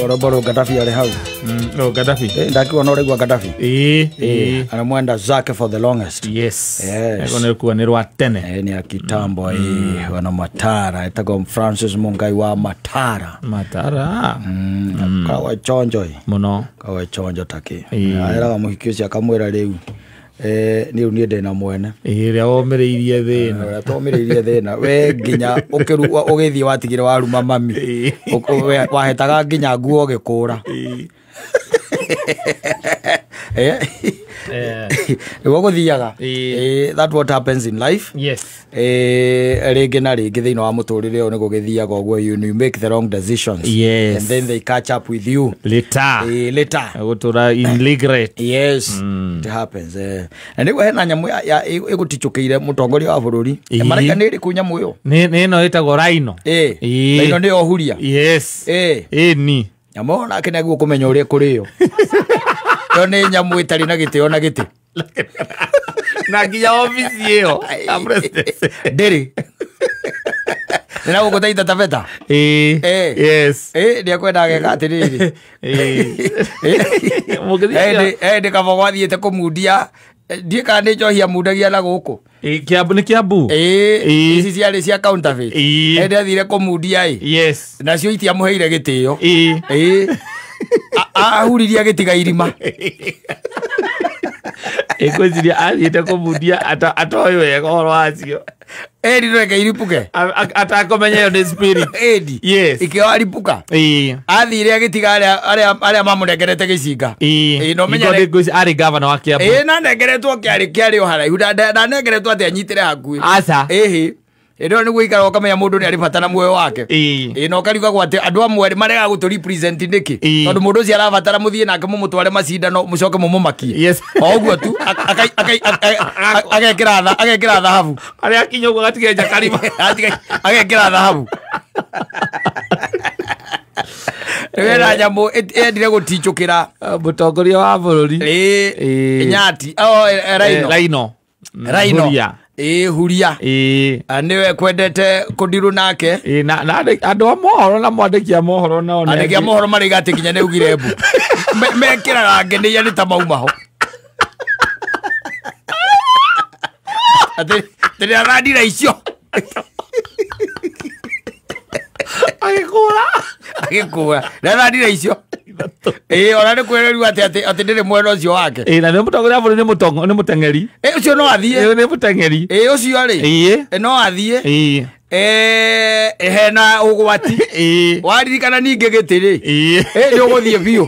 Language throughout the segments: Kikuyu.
Rwĩmbo Gaddafi arĩ hau. No Gaddafi. Ndakiona ũraigua Gaddafi. Ĩĩ. Anamwenda zake for the longest. Yes. Yes. Ego nĩ kuga nĩ rwa tene. Ni ya kitambo hii wana Matara etagwo Francis Mungai wa Matara. Matara. Kawa chonjo hii. Mũno. Kawa chonjo taki. Ĩĩ. Eraga mũhiki ũcio akamwĩra rĩu rĩu niĩ ndĩna mwene. Ĩĩ rĩa womĩrĩirie thĩna. Ũrĩa twomĩrĩirie thĩna we nginya ũgĩthiĩ watigire waruma mami. Wahetaga nginya nguo ũgĩkũra. Nĩguo gũthiaga. That what happens in life. Yes. Rĩngĩ na rĩngĩ thĩinĩ wa mũtũrĩre ũyũ nĩguo gĩthiaga ũguo, you make the wrong decisions. Yes. And then they catch up with you. Later. Later. Gũtũra in regret. Yes. It happens. Na nĩguo hena nyamũ ĩgũtichũkĩire mũtongoria wa bũrũri. Mareka nĩ ĩrĩkũ nyamũ ĩyo? Nĩ ĩno ĩtagwo rhino. Rhino nĩyo huria. Yes. Ĩni. Nyamũ ĩyo nake nĩaguo kũmenya ũrĩa ĩkũrĩo. Ĩyo nĩ nyamũ ĩtarĩ na gĩtĩo na gĩtĩ. Na nginya obici ĩyo ya president. Ndĩrĩ. Nĩ na gũkũ Taita Taveta. Yes. Nĩekwenda ageka atĩrĩrĩ. Ndĩ kaba gwathiĩte kũmundia. Ndiĩ kana nĩ njohi amundagia na gũkũ. Kiambu nĩ Kiambu. Ici ciarĩ cia counterfeit. Nĩ athire kũmundia ĩ. Yes. Nacio itiamũheire gĩtĩo. Ahuririe agĩtiga irima. Ĩngwĩciria athiĩte kũmundia atoĩ wega ũhoro wacio. Ĩni reke iripuke. Atakũmenya ĩyo nĩ spirit. Ĩni. Yes. Ikĩo aripuka. Athire agĩtiga arĩa mamũnengerete gĩcinga. No menya arĩ gavana wa Kiambu. Na nengeretwo kĩarĩ kĩarĩ o haraihu. Ndanengeretwo atĩ anyitĩre hakuhĩ. Aca. Ĩhĩ. Ĩno nĩguo ikara ũkamenya mũndũ nĩ arĩ bata na muoyo wake. Na ũkarigagwo atĩ andũ amwe marega gũtũ represent nĩkĩ. Tondũ mũndũ ũcio arabatara mũthiĩ nake mũmũtware macindano mũcoke mũmũmakie. Yes. O ũguo tu agekĩra thahabu. Arĩa akinya ũguo agatiga karima. Agekĩra thahabu. Wena nyamũ endire gũtichũkĩra mũtongoria wa bũrũri. Nyati. Rhino. Rhino. Rhino. Huria. Nĩwe kwendete kũndirũ nake. Na andũ a mohoro na mwandĩki a mohoro nao. Andĩki a mohoro marauga atĩ nginya nĩaugire mbu. Mekĩraga ngenĩia nĩ ta mauma ho. Atĩ nĩarandira icio. Agĩkũra. Agĩkũra. Nĩarandira icio. Ona nĩ kwĩrĩrwo atĩ ndĩrĩ mwena ũcio wake. Na nĩ mũtongoria wa bũrũri nĩ mũteng'eri. Ũcio no athiĩ. Nĩ mũteng'eri. Ũcio rĩ. No athiĩ. Hena ũgwati. Waririkana ningĩ gĩtĩ rĩ. Nĩ ũgũthiĩ biũ.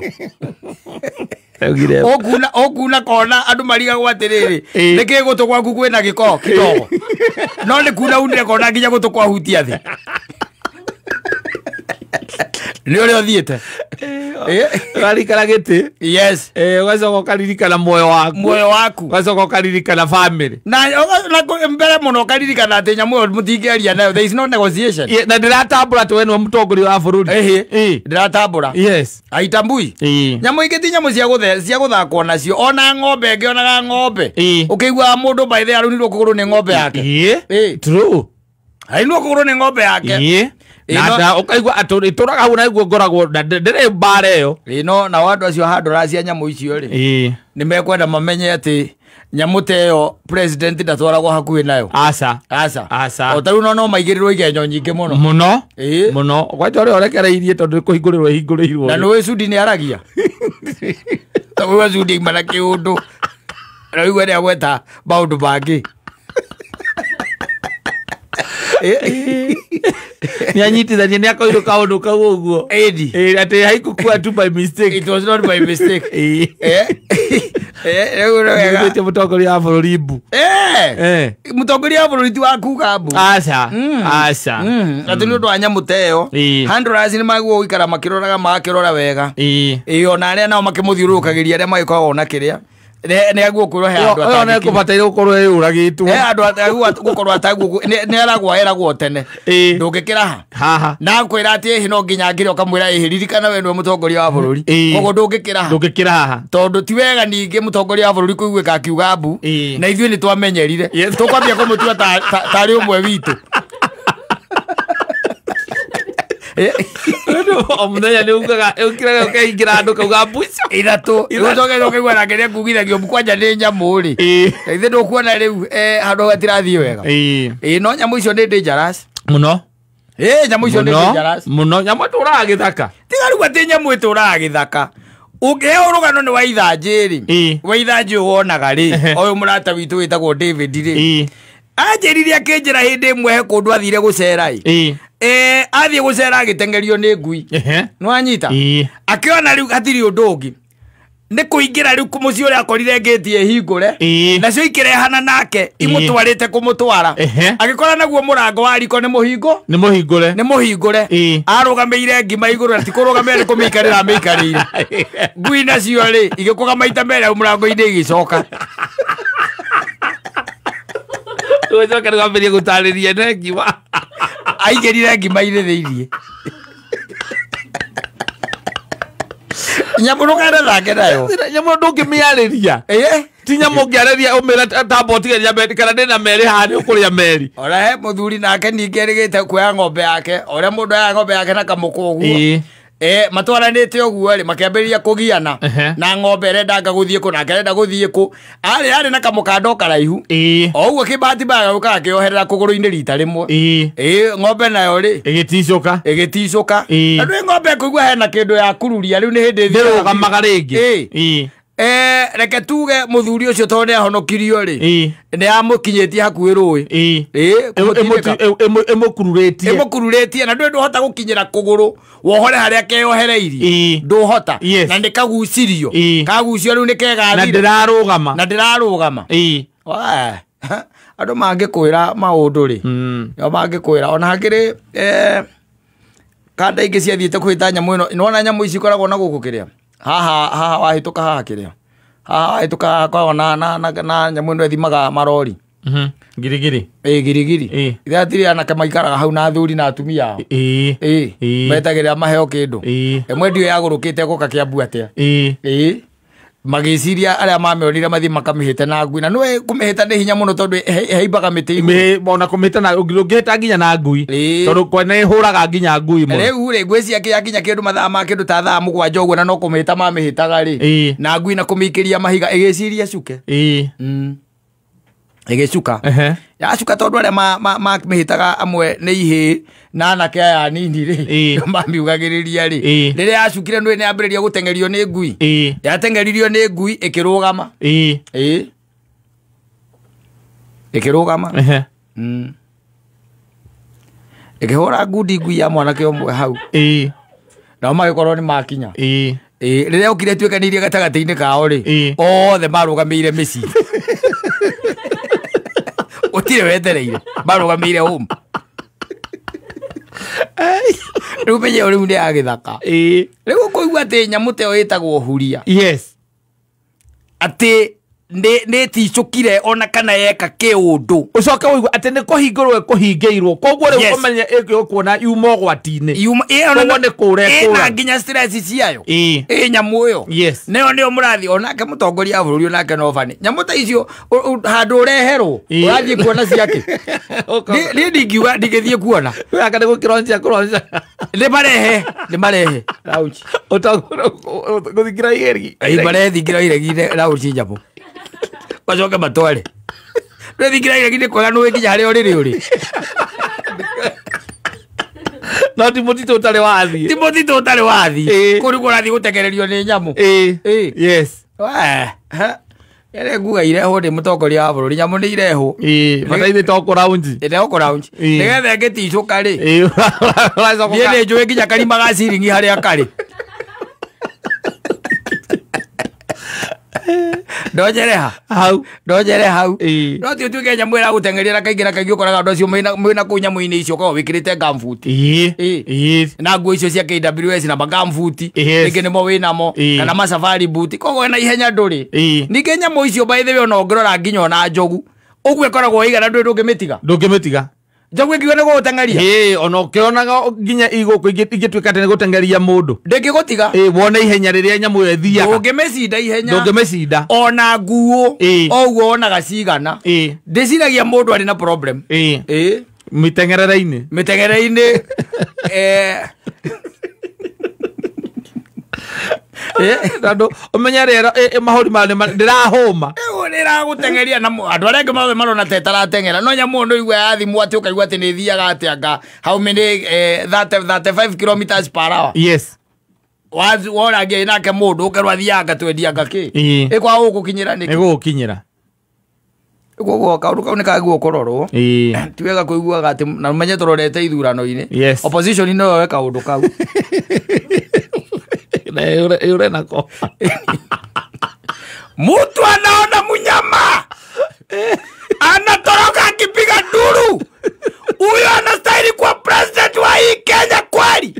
Ũkuna kona andũ marigagwo atĩrĩrĩ. Nĩkĩ gũtũ gwaku kwĩna gĩko kidogo. No nĩ kuna unire kona nginya gũtũ kwahutia thĩ. Nĩ ũrĩa ũthiĩte. Ũkaririkana gĩtĩ. Yes. Ũgacoka ũkaririkana muoyo waku. Muoyo waku. Ũgacoka ũkaririkana family. Na mbere mũno ũkaririkana atĩ nyamũ ĩyo mũtingĩaria nayo. There is no negotiation. Na ndĩratambũra atĩ we nĩwe mũtongoria wa bũrũri. Ndĩratambũra. Yes. Aitambui. Nyamũ ingĩ ti nyamũ cia gũthakwo nacio. Ona ng'ombe ĩngĩonaga ng'ombe. Ũkĩiguaga mũndũ by the arũnirwo kũgũrũ nĩ ng'ombe yake. True. Arũnirwo kũgũrũ nĩ ng'ombe yake. Na ũkaigua atĩ ĩtũraga hau na iguo ngoragwo na ndĩrĩ mbara ĩyo. No nao andũ acio handũra cia nyamũ icio rĩ. Nĩ mekwenda mamenye atĩ nyamũ ta ĩyo president ndatwaragwo hakuhĩ nayo. Aca. Aca. Aca. O ta rĩu no maigĩrĩrwo igenyo nyingĩ mũno. Mũno. Mũno. Kwanja ũrĩa ũrekereirie tondũ kũhingũrĩrwo ĩhingũrĩirwo. Na nĩũĩ Sudi nĩ aragia. Tondũ Sudi auma na kĩũndũ. Na ũigue nĩ agweta maũndũ mangĩ. Nĩ anyitithania nĩ akoirwo kaũndũ kau ũguo. Atĩ haikũkua tu by mistake. It was not by mistake. Rĩu nĩ wega. Nĩũthĩtie mũtongoria wa bũrũri mbu. Mũtongoria wa bũrũri ti wa kuga mbu. Aca. Aca. Atĩ nĩ ũndũ wa nyamũ ta ĩyo. Handlers nĩ magĩrĩirwo gũikara makĩroraga magakĩrora wega. Ona arĩa nao makĩmũthiũrũrũkagĩria arĩa magĩkoragwo na kĩrĩa. Nĩ aguo kwĩrwo he andũ atangĩkinya. Ĩyo nĩ gũkorwo ĩyũragĩtwo. He andũ gũkorwo ataguo nĩ aragwo eragwo tene. Ndũngĩkĩra haha. Na akwĩra atĩ ĩhĩ no nginya ngĩre ũkamwĩra ĩhĩ ririkana we nĩwe mũtongoria wa bũrũri. Koguo ndũngĩkĩra haha. Ndũngĩkĩra haha. Tondũ ti wega ningĩ mũtongoria wa bũrũri kũiguĩka akiuga mbu. Na ithuĩ nĩ twamenyerire. Tũkwambia kũmũtua tarĩ ũmwe witũ. O mũthenya nĩ ugaga ũkiraga ũkaingĩra andũ kauga mbuca ithatũ ũcoke ũkaigua nake nĩ akugithagio kwanja nĩ nyamũ rĩ. Ithe ndũkuona rĩu handũ hatirathiĩ wega. Ĩĩ no nyamũ icio nĩ dangerous mũno. Ĩĩ nyamũ icio nĩ dangerous mũno. Nyamũ ĩtũraga gĩthaka. Tiga rĩu atĩ nyamũ ĩtũraga gĩthaka. Ũngĩheo rũgano nĩ wa ithanjĩ rĩ, wa ithanjĩ wonaga rĩ, ũyũ mũrata witũ wĩtagwo David rĩ, anjĩrire akĩnjĩra hĩndĩ ĩmwe he kũndũ athire gũcera ĩ. Athiĩ gũcera agĩteng'erio nĩ ngui. Nĩwanyita? Akĩona rĩu hatirĩ ũndũ ũngĩ. Nĩ kũingĩra rĩu mũciĩ ũrĩa akorire ngĩti ĩhingũre, nacio ikĩrehana nake imũtwarĩte kũmũtwara. Agĩkora naguo mũrango wa riko nĩ mũhingo? Nĩ mũhingũre. Nĩ mũhingũre. Arũgamĩire ngima igũrũ na ti kũrũgamĩra nĩ kũmĩikarĩra amĩikarĩire. Ngui nacio rĩ igĩkũga maita merĩ mũrango-inĩ igĩcoka. Ũcoke rĩu ambĩrĩrie gũtarĩria ne ngima. Aingĩrire ngima-inĩ thĩiniĩ. Nyamũ ndũkanethake nayo. Nyamũ ndũngĩmĩarĩria. Ti nyamũ ũngĩarĩria ũmĩre tamba ũtige nyambe kana ndĩna merĩ haha nĩ ũkũrĩa merĩ. Ona he mũthuri nake ningĩ erĩgĩte kuoya ng'ombe yake, ũrĩa mũndũ oyaga ng'ombe yake na kamũkwa ũguo. Matwaranĩte ũguo rĩ makĩambĩrĩria kũgiana na ng'ombe ĩrendanga gũthiĩ kũ nake arenda gũthiĩ kũ. Arĩ na kamũkanda o karaihu. O ũguo kĩbahati mbaya gagũka gakĩoherera kũgũrũ-inĩ rita rĩmwe. Ng'ombe nayo rĩ ĩgĩticũka. Ĩgĩticũka. Na ndũĩ ng'ombe ĩkũigua hena kĩndũ ya kururia rĩu nĩ hĩndĩ ĩthiaga. Ndĩrũgamaga rĩngĩ. Reke tuge mũthuri ũcio tondũ nĩ ahonokirio rĩ, nĩ amũkinyĩtie hakuhĩ rũĩ. Ĩmũkururĩtie. Ĩmũkururĩtie na ndũĩ ndũhota gũkinyĩra kũgũrũ wohore harĩa keyohereirie. Ndũhota. Na nĩ kagucirio. Kagucio rĩu nĩ kegathire. Na ndĩrarũgama. Na ndĩrarũgama. Andũ mangĩkwĩra maũndũ rĩ, nĩo mangĩkwĩra ona hakĩrĩ kanda ingĩ ciathiĩte kwĩta nyamũ ĩno. Nĩwona nyamũ ici ikoragwo na gũkũ kĩrĩa? Haha haha wahĩtũka haha kĩrĩa? Haha wahĩtũka haha koragwo na nyamũ ĩno ĩthimaga marori. Girigiri. Girigiri. Ithe hatirĩ anake maikaraga hau na athuri na atumia ao. Metagĩrĩra maheo kĩndũ. Ĩmwe ndiũĩ yagũrũkĩte gũka Kĩambu atĩa. Magĩciria arĩa mamĩonire mathiĩ makamĩhĩte na ngui. Na nĩwe kũmĩhĩta nĩ hinya mũno tondũ ĩhaimbaga mĩtĩ igũrũ. Ona kũmĩhĩta na ũngĩhĩta nginya na ngui. Tondũ kwa nĩ ĩhũraga nginya ngui mũno. Rĩu rĩ ngwĩciria kĩakinya kĩndũ mathaa ma kĩndũ ta thaa 7 ũguo na no kũmĩhĩta mamĩhĩtaga rĩ. Na ngui na kũmĩikĩria mahiga ĩgĩciria cuke. Ĩgĩcuka. Yacuka tondũ arĩa mamĩhĩtaga amwe nĩ ihĩĩ na anake aya anini rĩ mamiugagĩrĩria rĩ. Rĩrĩa yacukire nĩ yambĩrĩria gũteng'erio nĩ ngui. Yateng'eririo nĩ ngui ĩkĩrũgama. Ĩkĩrũgama. Ĩkĩhũra ngundi ngui ya mwanake ũmwe hau. Nao magĩkorwo nĩ makinya. Rĩrĩa ũkire ĩtuĩkanĩirie gatagatĩ-inĩ kao rĩ, othe marũgamĩire mĩciĩ. Gũtirĩ wetereire, marũgamĩire home. Rĩu menye rĩu nĩ ya gĩthaka. Rĩu ũkũigua atĩ nyamũ ta ĩyo ĩtagwo huria. Atĩ nĩ ĩticũkire ona kana yeka kĩũndũ. Ũcoke ũigue atĩ nĩ kũhingũrwo ĩkũhingĩirwo. Koguo rĩu ũmenye ĩkuona yuma ũgwati-inĩ. Koguo nĩ kũũra ĩkũũra. Ĩna nginya stress ciayo. Ĩ nyamũ ĩyo. Nĩyo nĩyo mũrathiĩ onake mũtongoria wa bũrũri onake no bani. Nyamũ ta icio handũ ũreherwo ũrathiĩ kuona ciake. Niĩ ndingiuga ndingĩthiĩ kuona. Aka nĩ gũkĩronja kũronja. Nĩ marehe, nĩ marehe. Rauchi. Gũthingira iregi. Marehe thingira iregi rauchi nyamũ. Macoke matware. Ndũthingira iregi nĩ kwega nĩũĩ nginya harĩa ũrĩrĩ ũrĩ. No ti mũtitũ ũtarĩ wathiĩ. Ti mũtitũ ũtarĩ wathiĩ. Kũu nĩkuo ũrathiĩ gũteng'ererio nĩ nyamũ. Ere nguga irehwo nĩ mũtongoria wa bũrũri. Nyamũ nĩ irehwo. Bataire to kũraunji. Ĩrehwo kũraunji. Nĩgetha ĩngĩticũka rĩ. Niĩ nĩ njũĩ nginya karima ga ciringi harĩa karĩ. Ndonjere hau. Ndonjere hau. No ti ũtuĩke nyamũ ĩragũteng'eria na kaingĩ na kaingĩ ũkoraga andũ acio mwĩna kũu nyamũ-inĩ icio ũkoragwo wĩkĩrĩte gumboot. Na nguo icio cia KWS na magumboot rĩngĩ nĩmo wĩnamo kana ma safari boot. Koguo na ihenya ndũrĩ. Ningĩ nyamũ icio by the way ona ũngĩrora nginya ona njogu ũguo ĩkoragwo ĩigana ndũĩ ndũngĩmĩtiga. Ndũngĩmĩtiga. Njogu ĩngiuga nĩ gũgũteng'eria. Ona ũkĩonaga nginya igũkũ ingĩtuĩka atĩ nĩ gũteng'eria mũndũ. Ndĩngĩgũtiga. Wone ihenya rĩrĩa nyamũ ĩyo ĩthiaga. Ndũngĩmĩcinda ihenya. Ndũngĩmĩcinda. Ona nguo o ũguo wonaga cigana. Ndĩciragia mũndũ arĩ na problem. Mĩteng'erere-inĩ. Mĩteng'erere-inĩ. Tondu umenye rero mahuri ma ndirahuma. Nĩragũteng'eria na andũ arĩa angĩ mothe marona ta ĩtarateng'era no nyamũ no igua yathimwo atĩ ũkaigua atĩ nĩ ĩthiaga atĩ anga how many 35 kilometers per hour. Yes. Wona nake mũndũ ũkerwo athiaga twendianga kĩ ĩkwa gũgũkinyĩra nĩkĩ nĩgũgũkinyĩra. Koguo kaũndũ kau nĩ kagĩrĩirwo kũrorwo. Ti wega kũiguaga atĩ na ũmenye tũrorete ithurano-inĩ. Yes. Opposition no yoe kaũndũ kau. Na yure nako. Mtu anaona mnyama anatoroka akipiga nduru. Huyo anastahili kuwa president wa hii Kenya kweli?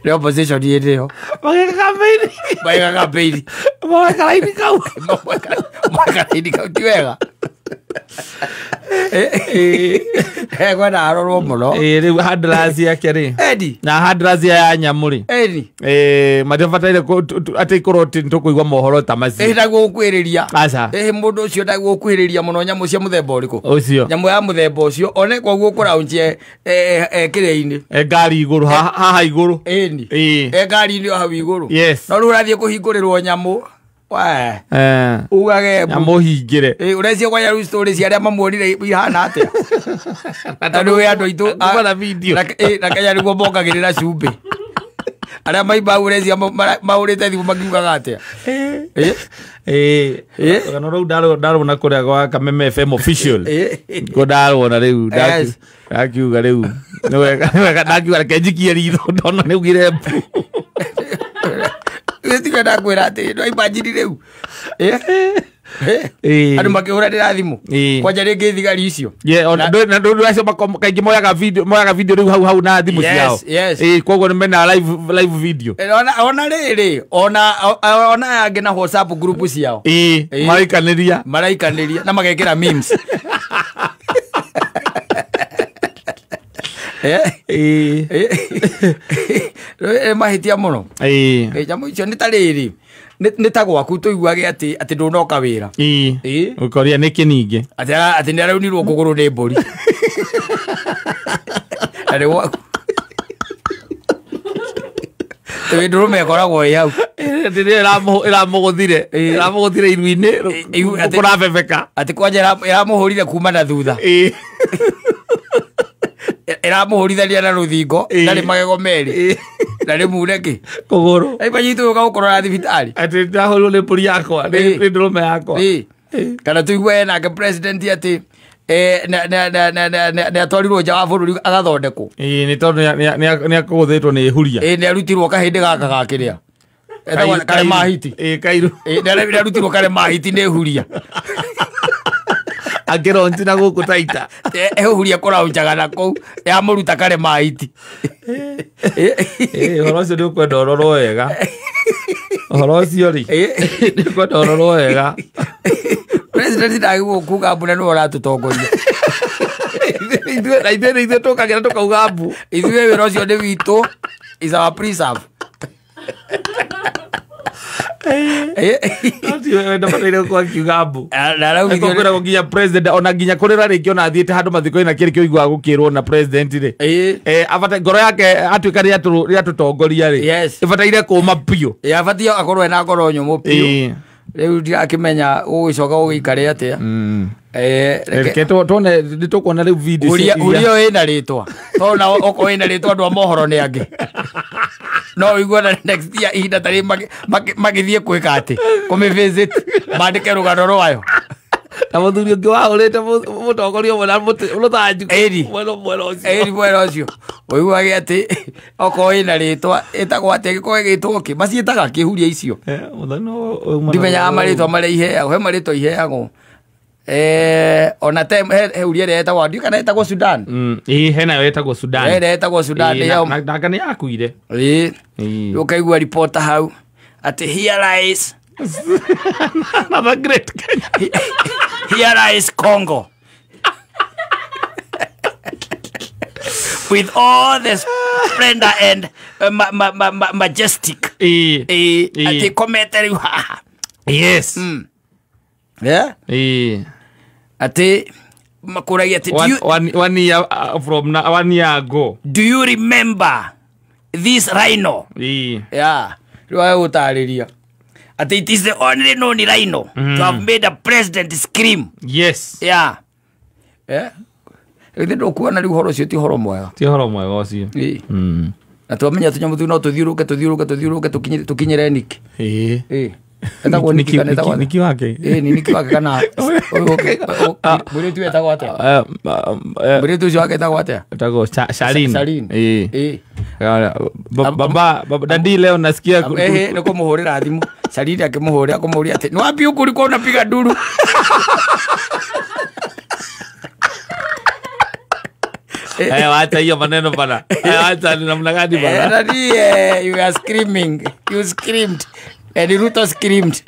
Nĩ opposition hĩndĩ ĩyo. Mageka campaign. Mageka campaign. Mageka raini kau. Mageka raini kau ti wega. Kwenda arorwo mũno. Rĩu handlers yake rĩ. Edi. Na handlers ya nyamũ rĩ. Edi. Matiabataire atĩ ikorwo atĩ nĩtũkũigua mohoro ta macio. Ndagũkwĩrĩria. Aca. Mũndũ ũcio ndagũkwĩrĩria mũno nyamũ cia mũthemba ũrĩkũ? Ũcio. Nyamũ ya mũthemba ũcio one koguo kũraunjie kĩrĩa-inĩ. Ngari igũrũ haha igũrũ. Ĩni. Ngari-inĩ o hau igũrũ. Yes. No rĩu ũrathiĩ kũhingũrĩrwo nyamũ. Ugage nyamũ hingĩre. Ũrecia kwanja rĩu story cia arĩa mamuonire ihana atĩa. Na nĩ andũ aitũ na video. Na Kenya nĩguo mongagĩrĩra cumbĩ. Arĩa maimba ũrecia mahũrĩte thimũ makiugaga atĩa. Rũgano rũu ndarũona kũrĩa gwa Kameme FM official. Nĩkuo ndarũona rĩu ndakiuga rĩu nĩ wega ndakiuga reke njikie ritho ndona nĩ ugire mbu. Tiga ndakwĩra atĩ no imagine rĩu. Andũ makĩhũranĩra thimũ. Kwanja rĩngĩ thigari icio. Na ndũ acio kaingĩ moyaga video rĩu hau hau na thimũ ciao. Koguo nĩ mena live video. Ona rĩrĩ ona angĩ na WhatsApp group ciao. Maraikanĩria. Maraikanĩria na magekĩra memes. Mahĩtia mũno. Nyamũ icio nĩ ta rĩrĩ nĩ ta gwaku tũiguage atĩ ndũnoka wĩra. Ũkoria nĩkĩ ningĩ? Atĩ nĩ araunirwo kũgũrũ nĩ mbũri. Na nĩ gwaku. Tondũ ndũrũme ĩkoragwo ĩ hau. Atĩ ĩramũgũthire. Ĩramũgũthire iru-inĩ kũrabebeka. Atĩ kwanja ĩramũhũrire kuma na thutha. Ĩramũhũrithania na rũthingo ndarĩ magego merĩ na nĩ mune kĩ kũgũrũ. Imagine ũka gũkorora thibitarĩ. Atĩ ndahũrirwo nĩ mbũri yakwa nĩ ndũrũme yakwa. Kana tũigue nake president atĩ nĩ atwarirwo nja wa bũrũri agathondekwo. Nĩ tondũ nĩ akũgũthĩtwo nĩ huria. Nĩ arutirwo kahĩndĩ gaka ga kĩrĩa kare mahiti. Kairu. Nĩ arutirwo kare mahiti nĩ huria. Akĩronji na gũkũ Taita. Ehuria kũraunjaga na kũu yamũruta kare mahiti. Ũhoro ũcio nĩ ũkwenda ũrorwo wega. Ũhoro ũcio rĩ nĩ ũkwenda ũrorwo wega. President ndagĩrĩirwo kuga mbu na nĩwe ũratũtongoria. Na ithuĩ tũkagĩra tũkauga mbu. Ithuĩ wĩra ũcio nĩ witũ is our preserve. Nginya president ona nginya kũrĩra rĩngĩ ona athiĩte handũ mathiko-inĩ na kĩrĩ kĩũiguaga gũkĩrwo na president rĩ ngoro yake atuĩka rĩatũtongoria rĩ ĩbataire kũma biũ. Yabatiĩ akorwo ena ngoro nyũmũ biũ. Rĩu ndirakĩmenya ũgũgĩcoka ũgĩikare atĩa. Reke tuone nĩ tũkuona rĩu video Ũrĩa ĩna rĩtwa tondũ na okorwo ĩna rĩtwa andũ a mohoro nĩ angĩ. No ũigue na next year ihinda ta rĩrĩ magĩthiĩ kwĩka atĩ kũmĩvisit mandĩke rũgano rwayo. Na mũthuri ũngĩ wahũrĩte mũtongoria ũmwe na rũthanju mwena ũcio. Mwena ũcio ũiguage atĩ okorwo ĩna rĩtwa ĩtagwo atĩa ĩgĩkorwo ĩgĩtwo kĩ maciĩtaga kĩhuria icio. Ndimenyaga marĩtwa marĩa iheagwo he marĩtwa iheagwo. Ona te he huria ĩrĩa ĩtagwo ndiũĩ kana ĩtagwo Sudan. Hena ĩtagwo Sudan. Ĩrĩa ĩtagwo Sudan nanga nĩ yakuire. Ũkaigua reporter hau atĩ here lies another great Kenya. Here lies Congo with all the splendor and majestic. Atĩ komete rĩu haha. Yes. Yeah? Atĩ makũragia atĩ one year from now, 1 year ago. Do you remember this rhino. Yeah. Rĩu agũtarĩria atĩ it is the only known rhino to have made a president scream. Yes. Yeah. Eh? Githĩ ndũkuona rĩu ũhoro ũcio ti ũhoro mwega? Ti ũhoro mwega ũcio. Na twamenya tũnyamũ tũu no tũthiũrũke tũthiũrũke tũthiũrũke tũkinyĩre Niki. Ĩĩ. Etagwo Niki kana etagwo Niki wake. Ĩĩ, ni Niki wake kana mũirĩtu etagwo atĩa? Mũirĩtu ũcio wake etagwo atĩa? Etagwo Charlene. Charlene. Ĩĩ. Baba dadi leo nasikia nĩ kũmũhũrĩra thimũ. Charlene akĩmũhũrĩra kũmũũria atĩ, "Ni wapi huku ulikuwa unapiga nduru?" Wacha hiyo maneno bana. Wacha ni namna gani bana? Daddy, you are screaming. You screamed. And Ruto screamed.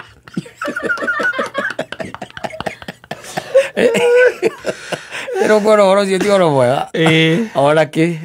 Pero bueno, ahora sí, tío, no voy a. Ahora qué.